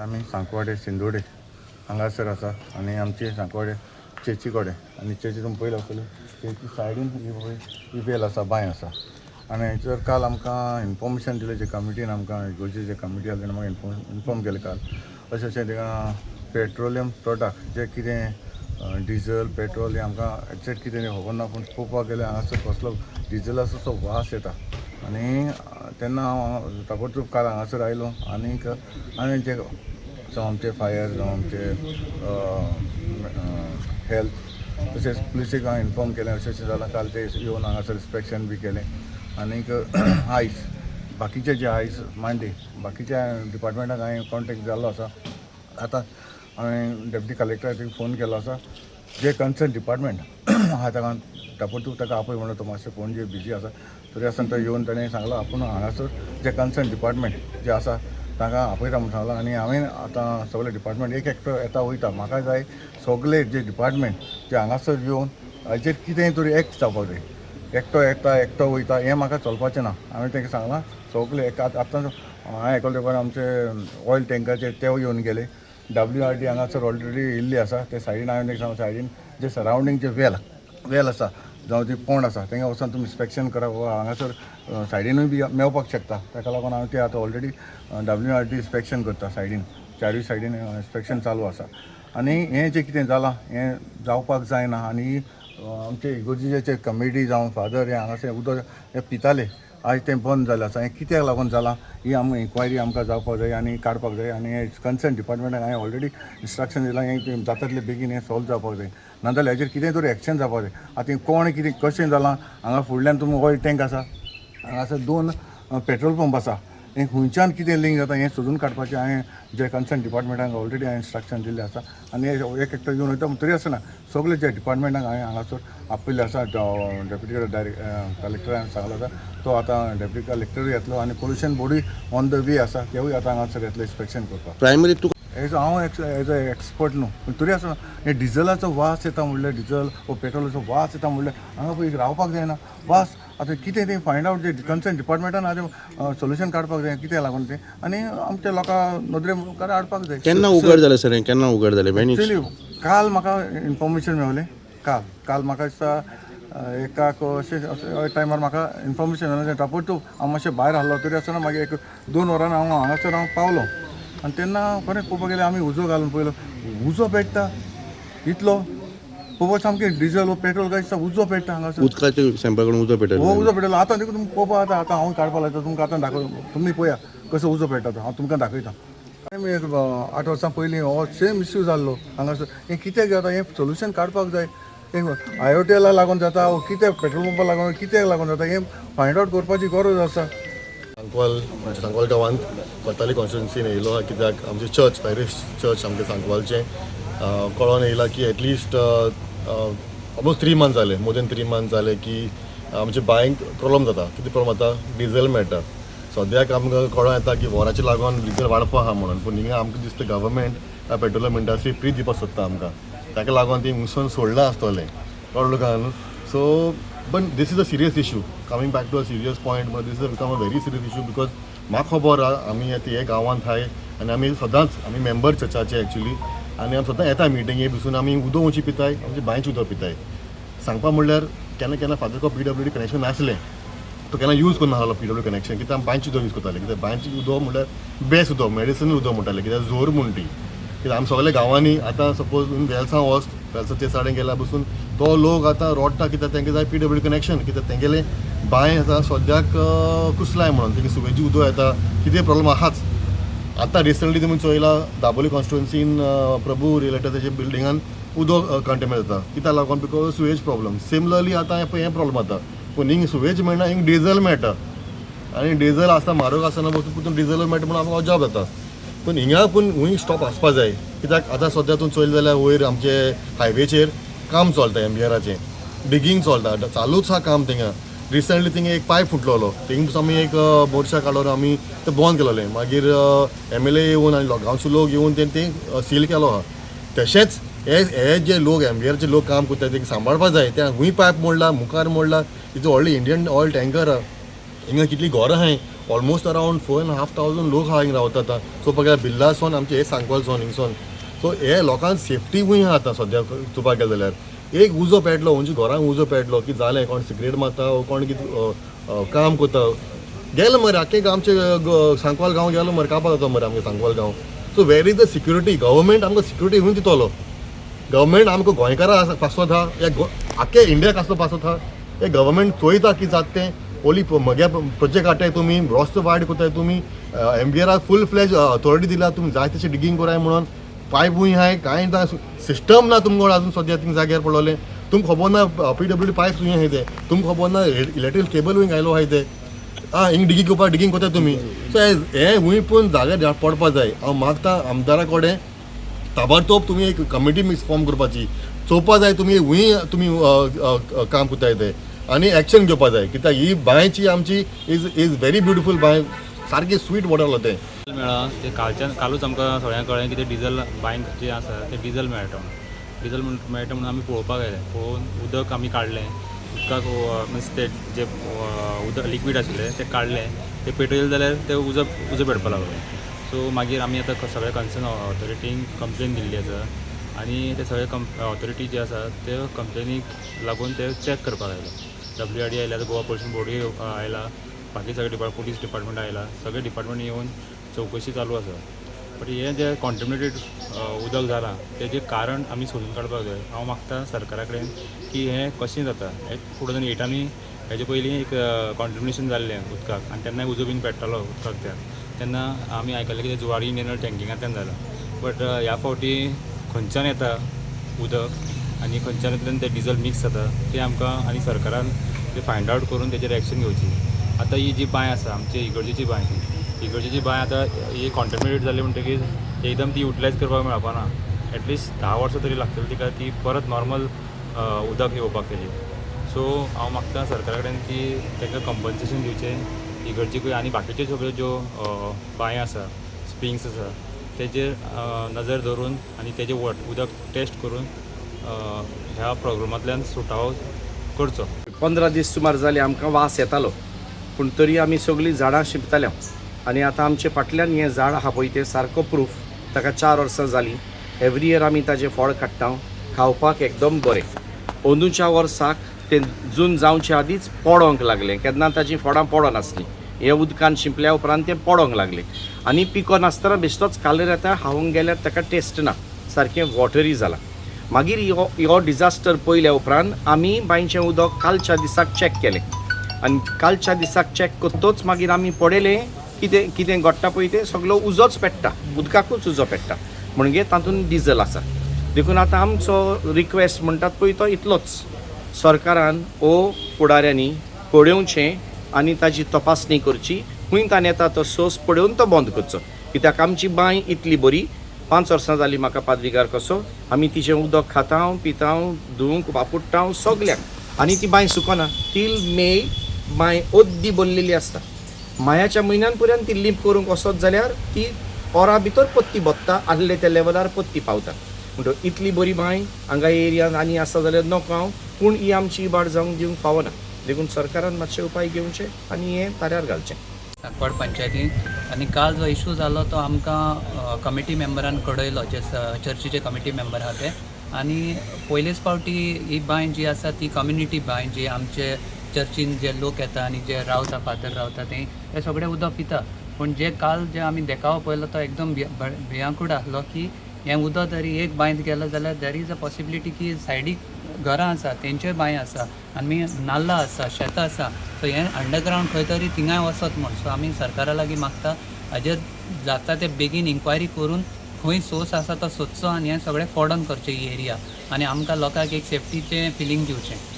आमी सांकवाडे सिंदोडे हांगासर आसा आनी आमचे सांकवाडे चर्ची कडेन आनी चर्ची तुमी पयले आसतले, चर्ची सायडीन ही पळय ही वेल आसा, बांय आसा. आनी हेचेर काल आमकां इन्फॉर्मेशन दिलें जे कमिटीन, आमकां इगोर्जेचे जे कमिटी आसली, आमकां इन्फॉर्म केलें काल अशें अशें थिंगा पेट्रोलियम प्रोडक्ट जे कितें डिजल पेट्रोल हें आमकां एग्जॅक्ट कितें तें खबर ना, पूण पळोवपाक गेल्यार हांगासर कसलो डिजलाचो असो वास येता. आनी तेन्ना हांव ताबडतोब काल हांगासर आयलो आनीक हांवें जे जावं आमचे फायर जावं आमचे हेल्थ तशेंच पुलिसेक हांवें इन्फॉर्म केलें, अशें अशें जालां. काल ते येवन हांगासर इन्स्पेक्शन बी केलें. आनीक आयज बाकीचे जे आयज मांडे बाकीच्या डिपार्टमेंटाक हांवें कॉन्टेक्ट जाल्लो आसा. आतां हांवें डेप्युटी कलेक्टराक फोन केल्लो आसा, जे कन्सर्न डिपार्टमेंट आहा ताका ताबडतोब ताका आपय म्हणून. तो मातशें पणजे बिजी आसा, तरी आसतना तो येवन ताणें सांगलां आपूण हांगासर जे कन्सर्न डिपार्टमेंट जे आसा तांकां आपयता म्हूण सांगलां. आनी हांवें आतां सगळे डिपार्टमेंट एक एकटो येता वयता, म्हाका जाय सगळे जे डिपार्टमेंट जे हांगासर येवन हाजेर कितें तरी एक्ट जावपाक जाय. एकटो येता एकटो वयता हें म्हाका चलपाचें ना. हांवें तांकां सांगलां सगळे एक आतां हांवें आयकलें तेका आमचे ऑयल टँकाचे ते येवन गेले. डब्ल्यू आर डी हांगासर ऑलरेडी येयल्ली आसा. ते सायडीन हांवें तांकां सांगलां, सायडीन जे सरावंडींग जे वेल वेल आसा जावं ती पोंड आसा, तेंगा वचोन तुमी इन्स्पेक्शन करा वा हांगासर सायडीनूय बी मेवपाक शकता. ताका लागून हांव ते आतां already W R D inspection करता. सायडीन चारूय सायडीन इन्स्पेक्शन चालू आसा. आनी हें जें कितें जालां हें जावपाक जायना. आनी आमचे इगोर्जेचे कमिटी जावं फादर हे हांगासर उदक हे पिताले, आयज तें बंद जालें आसा. हें कित्याक लागून जालां ही आमकां इन्क्वायरी आमकां जावपाक जाय आनी काडपाक जाय. आनी हें कन्सर्न डिपार्टमेंटाक हांवें ऑलरेडी इन्स्ट्रक्शन दिलां, हें जाता तितले बेगीन हें सॉल्व जावपाक जाय, नाजाल्यार हेजेर कितें तरी एक्शन जावपाक जाय. आतां कोण कितें कशें जालां, हांगा फुडल्यान तुमी ऑयल टँक आसा, हांगासर दोन पेट्रोल पंप आसा, हें खंयच्यान कितें लिंक जाता हें सोदून काडपाचें हांवें जे कन्सर्न डिपार्टमेंटाक ऑलरेडी हांवें इन्स्ट्रक्शन दिल्लें आसा. आनी एक एकटो येवन वयता तरी आसतना सगळे जे डिपार्टमेंटाक हांवें हांगासर आपयल्लें आसा. डेप्युटी डायरेक्ट कलेक्टरान सांगलो आसा, तो आतां डेप्युटी कलेक्टरूय येतलो आनी पोल्युशन बोर्डूय ऑन the वे आसा, तेवूय आतां हांगासर येतले इन्स्पेक्शन करपाक. प्रायमरी तुका एज हांव एज अ एक्सपर्ट न्हू, पूण तरी आसतना हे डिजलाचो वास येता म्हणल्यार, डिजल वो पेट्रोलाचो वास येता म्हणल्यार हांगा पळय रावपाक जायना वास. आतां कितें तें फायंड आवट जे कन्सर्न डिपार्टमेंटान आतां सोल्युशन काडपाक जाय कितें लागून तें आनी आमच्या लोकां नदरे मुखार हाडपाक जाय. केन्ना उगड जालें सर हें? केन्ना उगड जालें बेनी? एक्चुली काल म्हाका इन्फॉर्मेशन मेवलें. काल काल म्हाका दिसता एकाक अशें अशें टायमार म्हाका इन्फॉर्मेशन मेळ्ळें. ताबडतोब हांव मातशें भायर आसलो, तरी आसतना मागीर एक 2 वरान हांव हांगासर हांव पावलो. आनी तेन्ना खरें पळोवपाक गेल्यार आमी उजो घालून पळयलो, उजो पेट्टा इतलो पळोवपाक, सामकें डिजल वो पेट्रोल काय दिसता उजो पेट्टा हांगासर. उदकाचे सॅम्पल काडून उजो हो. पेटयलो? उजो पेटलो. आतां देखून तुमी पळोवपाक आतां आतां हांव काडपाक लायता तुमकां. आतां दाखय, तुमी पळया कसो उजो पेट्टा तो, हांव तुमकां दाखयता. आमी एक 8 वर्सां पयलीं हो सेम इश्यू जाल्लो हांगासर. हें कित्याक जाता हें सोल्युशन काडपाक जाय. हें आयोटेला लागून जाता वो कित्याक, पेट्रोल पंपा लागून कित्याक लागून जाता हें फायंड आवट करपाची गरज आसा. सांकवाल, आमच्या सांकवाल गांवांत कोताली कॉन्स्टिट्युन्सीन येयलो कित्याक आमची चर्च, पॅरिश चर्च आमच्या सांकवालचें कळोन येयला की एटलिस्ट ऑलमोस्ट 3 मंथ जाले, मोर देन 3 मंथ जाले की आमच्या बांयक प्रॉब्लम जाता. कितें प्रॉब्लम जाता? डिझल मेळटा. सद्याक आमकां कळोन येता की वॉराचे लागून डिझल वाडपा आहा म्हणून, पूण हिंगा आमकां दिसता गव्हर्मेंट पेट्रोलियम इंडस्ट्री फ्री दिवपाक सोदता आमकां. ताका लागून ती मुसोन सोडलां आसतलें, कळ्ळें तुका न्हू? So but this is a serious issue. Coming back to a serious point, this is become a very serious issue because म्हाका खबर आहा, आमी आतां हे गांवांत हाय आनी आमी सदांच आमी मेंबर चर्चाचे एक्चुली आनी आमी सदां येता मिटिंगे बसून. आमी उदक उंची पिताय, आमचे बांयचें उदक पिताय. सांगपा म्हणल्यार केन्ना केन्ना फादरको पीडब्ल्यूडी कनेक्शन नासलें, तो केन्ना यूज करना आसलो पीडब्ल्यू कनेक्शन, कित्याक आमी बांयचें उदक यूज करताले, कित्याक बांयचें उदक म्हणल्यार बेस्ट उदक, मेडिसिनल उदक म्हणटाले, कित्याक जोर म्हूण ती. कित्याक आमी सगळे गांवांनी आतां सपोज वेलसांव वच, वेलसांव ते सायडीन गेल्यार बसून तो लोक आतां रोडटा, कित्याक तांकां जाय पीडब्ल्यू कनेक्शन, कित्याक तेंगेले बांय आतां सद्याक कुसलाय म्हणून तेंगे सुवेजी उदक येता. कितें प्रॉब्लम आहाच. आतां रिसंटली तुमी चोयला, दाबोली कॉन्स्टिट्युन्सीन प्रभू रिलेटेड बिल्डिंगान उदक कंटेमिनेट जाता. कित्याक लागून? Because sewage problem. Similarly आतां हें पळय हें प्रॉब्लम जाता, पूण हिंग सुवेज मेळना, हिंग डिझल मेळटा आनी डिझल आसता म्हारग आसतना बसून डिझल मेळटा म्हणून आमकां अजाप जाता. पूण हिंगा पूण खूंय स्टॉप आसपा जाय, कित्याक आतां सद्या तूं चोयलें जाल्यार वयर आमचे हायवेचेर काम चलता, एमबीआराचें डिगींग चलता, चालूच आहा काम थिंगा. रिसंटली थिंगा एक पायप फुटलेलो, थिंग आमी एक मोर्चा काडून आमी तें बंद केलेलें. मागीर एमएलए येवन आनी गांवचो लोक येवन तें तें सील केलो आहा. तशेंच हे हे जे लोक एमबीआरचे लोक काम करता, तेंकां सांबाळपा जाय. ते खूंय पायप मोडला, मुखार मोडला, तितू व्हडली इंडियन ऑयल टँकर आहा. हिंगा कितली घरां आहाय, almost around 4.5 thousand लोक आहा हिंगा रावता आतां. सो पळय बिल्लासोन आमचे हे सांकवालसोन हिंगसोन, सो हे लोकांक सेफ्टी खूंय आहा आतां सद्या? चोवपाक गेले जाल्यार एक उजो पेटलो, खंयच्या घरांक उजो पेटलो की जालें, कोण सिगरेट मारता वो कोण कितें काम करता, गेलो मरे आख्खे आमचे सांकवाल गांव गेलो मरे, काबार जाता मरे आमगे सांकवाल गांव. So where is the security? Government आमकां सिक्युरिटी खंय दितलो? गव्हर्मेंट आमकां गोंयकारां आसा पासत आहा या आख्खे इंडियाक आसलो पासत आहा? हे गव्हर्मेंट चोयता की जाता तें ओली म्हगे प्रोजेक्ट हाडटाय तुमी, रस्तो वायड करताय तुमी, एमवीआराक फूल फ्लॅज ऑथॉरिटी दिला, तुमी जाय तशें डिगींग कराय म्हणून. पायपूय आहाय, कांय ना, सिस्टम ना तुमकां अजून सद्या थिंग जाग्यार पडलोलें. तुमकां खबर ना पीडब्ल्यूडी पायप खंय आहाय ते, तुमकां खबर ना इलेक्ट्रीक केबल खंय घायलो आहाय ते. आं, हिंग डिगींग करपाक डिगींग करता तुमी. सो हें खूंय पूण जाग्यार पडपा जाय. हांव मागता आमदारा कडेन, ताबडतोब तुमी एक कमिटी फॉर्म करपाची, चोवपा जाय तुमी खंय तुमी काम करताय ते आनी एक्शन घेवपा जाय, कित्याक ही बांयची आमची is very beautiful बांय, सारकी स्वीट वॉटर तें. मेळ्ळा ते कालच्यान, कालूच आमकां सगळ्यांक कळ्ळें की ते डिजल बांयक जे आसा ते डिजल मेळटा म्हणून. डिजल म्हण मेळटा म्हणून आमी पळोवपाक आयले. पळोवन उदक आमी काडलें, उदकाक मिन्स ते जे उदक लिक्वीड आशिल्लें तें काडलें, तें पेटयलें जाल्यार तें उजो उजो पेटपाक लागलो. सो मागीर आमी आतां सगळे कन्सर्न ऑथॉरिटींक कंप्लेन दिल्ली आसा आनी ते सगळे कम ऑथॉरिटी जे आसा ते कंप्लेनीक लागून ते चॅक करपाक आयले. डब्ल्यू आर डी आयल्या, गोवा पोल्युशन बोर्डूय आयला, बाकी सगळे डिपार्ट, पुलीस डिपार्टमेंट आयला, सगळे डिपार्टमेंट येवन चवकशी चालू आसा. बट हें जें कॉन्टेमिनेटेड उदक जालां तेजें कारण आमी सोदून काडपाक जाय. हांव मागता सरकारा कडेन की हें कशें जाता. हे 2008आनूय हेजे पयलीं एक कॉन्टेमिनेशन जाल्लें उदकाक आनी तेन्नाय उजो बीन पेट्टालो उदकाक त्या. तेन्ना आमी आयकल्लें की तें जुवारी इंडियन टँकिंगांतल्यान जालां. बट ह्या फावटी खंयच्यान येता उदक आनी खंयच्यान तें डिजल मिक्स जाता तें आमकां आनी सरकारान तें फायंड आवट करून तेजेर एक्शन घेवची. आतां ही जी बांय आसा, आमची इगर्जेची बांय, ती इगर्जेची बांय आतां ही कॉन्टेमिनेट जाली म्हणटकीर एकदम ती युटिलायज करपाक मेळपा ना. एटलिस्ट 10 वर्सां तरी लागतली तिका ती परत नॉर्मल उदक येवपाक तेजें. सो हांव मागता सरकारा कडेन की तांकां कंपन्सेशन दिवचें इगर्जेकूय आनी बाकीच्यो सगळ्यो ज्यो बांयो आसा, स्प्रिंग्स आसा, तेजेर नजर दवरून आनी तेजें वट उदक टेस्ट करून ह्या प्रोब्लमांतल्यान सुटावो करचो. 15 दीस सुमार जाले आमकां वास येतालो, पूण तरी आमी सगळीं झाडां शिंपताले. आनी आतां आमचे फाटल्यान हें झाड आहा पळय, तें सारको प्रूफ. ताका 4 वर्सां जालीं. एवरी इयर आमी ताजें फळ काडटा, खावपाक एकदम बरें. अंदूच्या वर्साक तें जून जावचे आदींच पडोंक लागलें. केन्ना ताजीं फळां पडनासलीं, हे उदकान शिंपल्या उपरांत तें पडोंक लागलें आनी पिको नासतना बेश्टोच कालर येता. खावंक गेल्यार ताका टेस्ट ना, सारकें वॉटरी जालां. मागीर हो हो डिजास्टर पयल्या उपरांत आमी बांयचें उदक कालच्या दिसाक चॅक केलें आनी कालच्या दिसाक चॅक करतोच मागीर आमी पळयलें कितें कितें घडटा पळय तें सगलो उजोच पेट्टा, उदकाकूच उजो पेट्टा, म्हणजे तातूंत डिजल आसा. देखून आतां आमचो रिक्वेस्ट म्हणटात पळय तो इतलोच, सरकारान ओ फुडाऱ्यांनी पळोवचें आनी ताजी तपासणी करची, खंय ताण येता तो सोर्स पळोवन तो बंद करचो. कित्याक आमची बांय इतली बरी, 5 वर्सां जालीं म्हाका पाद्रीगार कसो, आमी तिचें उदक खाता, पिता, धुवंक वापुडटा सगल्याक आनी ती बांय सुकना. टील मे बांय अद्दी भरलेली आसता. मायाच्या म्हयन्यान पर्यंत ती लिंप करूंक वचत जाल्यार ती ओरा भितर पत्ती भरता, आहले त्या लेवलार पत्ती पावता. म्हणटकीर इतली बरी बांय हांगा एरियान आनी आसा जाल्यार नको हांव, पूण ही आमची इबाड जावंक दिवंक फावना. देखून सरकारान मातशे उपाय घेवचे आनी हें ताऱ्यार घालचें. सांकवाळ पंचायतीन आनी काल जो इशू जालो तो आमकां कमिटी मेंबरान कळयलो, जे चर्चीचे कमिटी मेंबर आहा ते. आनी पयलेच फावटी ही बांय जी आसा ती कम्युनिटी बांय, जी आमचे चर्चीन जे लोक येता आनी जे रावता, फादर रावता, ते ते सगळे उदक पिता. पूण जे काल जे आमी देखावो पळयलो तो एकदम भियांकूड आसलो की हें उदक जरी एक बांयत गेलो जाल्यार there is a possibility की सायडीक घरां आसा, तेंच्योय बांय आसा आनी नाल्ला आसा, शेतां आसा, सो हें अंडरग्रावंड खंय तरी थिंगाय वचत म्हूण. सो आमी सरकारा लागीं मागता, हाजेर जाता ते बेगीन इन्क्वायरी करून खंय सोर्स आसा तो सोदचो आनी हें सगळें कॉर्डन करचें ही एरिया आनी आमकां लोकांक एक सेफ्टीचें फिलींग दिवचें.